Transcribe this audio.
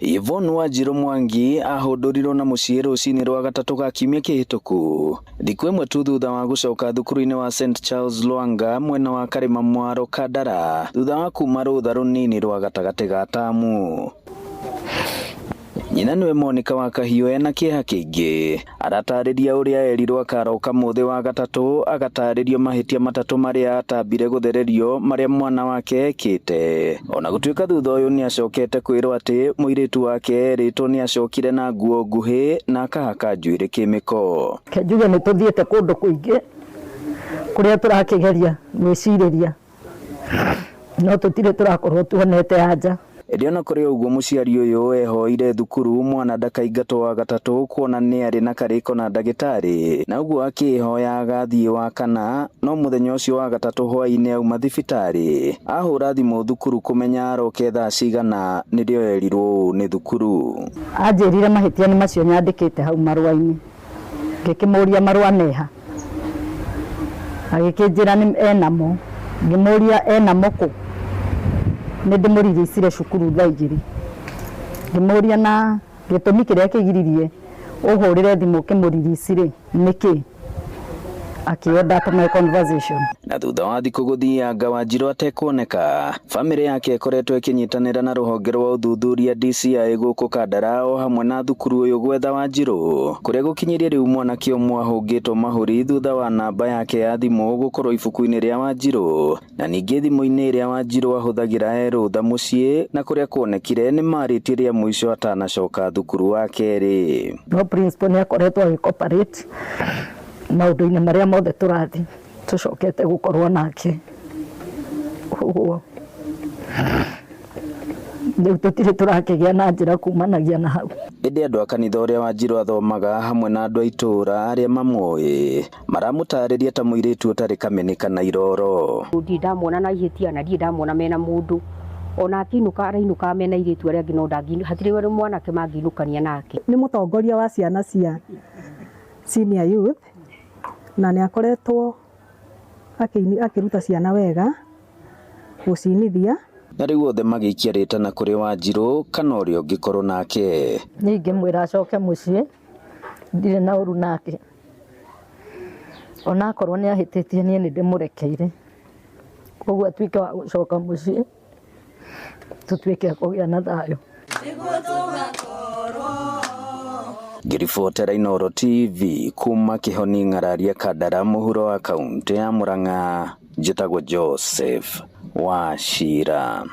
Yvonne Wanjiru Mwangi ahũndũrirwo na mũciĩ rũcinĩ rwa gatatũ ga kiumia kĩhĩtũku thikũ ĩmwe tu thutha wa gũcoka thukuru-inĩ wa St Charles Lwanga mwena wa Karĩma Mwaro Kandara thutha wa kuma rũtha rũnini rwa gatagatĩ ga tamu. Nyina nĩwe Monica wa Kahiũ ena kĩeha kĩingĩ aratarĩria ũrĩa erirwo akaroka mũthĩ wa gatatũ agatarĩrio mahĩtia matatũ marĩa atambire gũthererio marĩa mwana wake ekĩte ona gũtuĩka thutha ũyũ nĩacokete kwĩrwo atĩ mũirĩtu wake erĩtwo nĩacokire na nguo nguhĩ na akahaka njuĩrĩ kĩmĩko. Reke njuge nĩ tũthiĩte kũndũ kũingĩ kũrĩa tũrakĩgeria gwĩcirĩria no tũtirĩ tũrakorwo tuonete anja. Ĩndĩ ona kũrĩ ũguo mũciari ũyũ ehoire thukuru mwana ndakaingatwo wa gatatũ kuona nĩ arĩ na karĩko na ndagĩtarĩ na ũguo akĩhoya agathiĩ wa kana no mũthenya ũcio wa gatatũ hwaĩ-inĩ auma thibitarĩ ahũra thimũ thukuru kũmenya aroke thaa cigana nĩrĩo erirwo ũũ nĩ thukuru. Anjĩrire mahĩtia nĩ macio nyandĩkĩte hau marũa-inĩ. Ngĩkĩmũria marũa meha, agĩkĩnjĩra enamo, ngĩmũria enamo kũ, nĩ ndĩmũriricire cukuru thaa igĩrĩ, ngĩmũria na gĩtũmi kĩrĩa kĩgiririe ũhũrĩre thimũ ũkĩmũririci rĩ nĩkĩ, akĩ end up my conversation. Na thutha wa thikũ gũthianga Wanjiru atekuoneka, bamĩrĩ yake ĩkoretwo ĩkĩnyitanĩra na rũhonge rwa ũthuthuria DCI gũkũ Kandara o hamwe na thukuru ũyũ gwetha Wanjiru kũrĩa gũkinyĩria rĩu mwanake ũmwe ahũngĩtwo mahũri thutha wa namba yake ya thimũ gũkorwo ibuku-inĩ rĩa Wanjiru na ningĩ thimũ-inĩ ĩrĩa Wanjiru ahũthagĩra e rũtha mũciĩ na kũrĩa kuonekire nĩ marĩtie rĩa mũico atanacoka thukuru wa kerĩ. No principal nĩ akoretwo agĩ cooperate maũndũ-inĩ marĩa mothe tũrathiĩ tũcokete gũkorwo nake ũguo rĩu tũtirĩ tũrakĩgĩa na njĩra kumanagia na hau. Ĩndĩ andũ a kanitha ũrĩa Wanjiru athomaga hamwe na andũ a itũũra arĩa mamũĩ maramũtarĩria ta mũirĩtu ũtarĩ kamene kana iroro. Ndirĩ ndamona na ihĩtia na ndirĩ ndamona mena mũndũ ona akĩinũka arainũkaga mena airĩtu arĩa angĩ no ndangĩ hatirĩ mwanake mangĩinũkania nake. Nĩ mũtongoria wa ciana cia senior youth na nĩ akoretwo akĩruta ciana wega gũcinithia. Na rĩu othe magĩikia rĩtana kũrĩ Wanjiru kana ũrĩa ũngĩkorwo nake. Niĩ ingĩmwĩra acoke mũciĩ ndirĩ na ũru nake ona akorwo nĩ ahĩtĩtie niĩ nĩ ndĩmũrekeire koguo atuĩke wa gũcoka mũciĩ tũtuĩke a kũgĩa na thayũ. Ngĩribotera Inooro TV kuma Kĩhoni Ng'araria Kandara mũhuro wa kaũntĩ ya Murang'a njĩtagwo Joseph Wachira.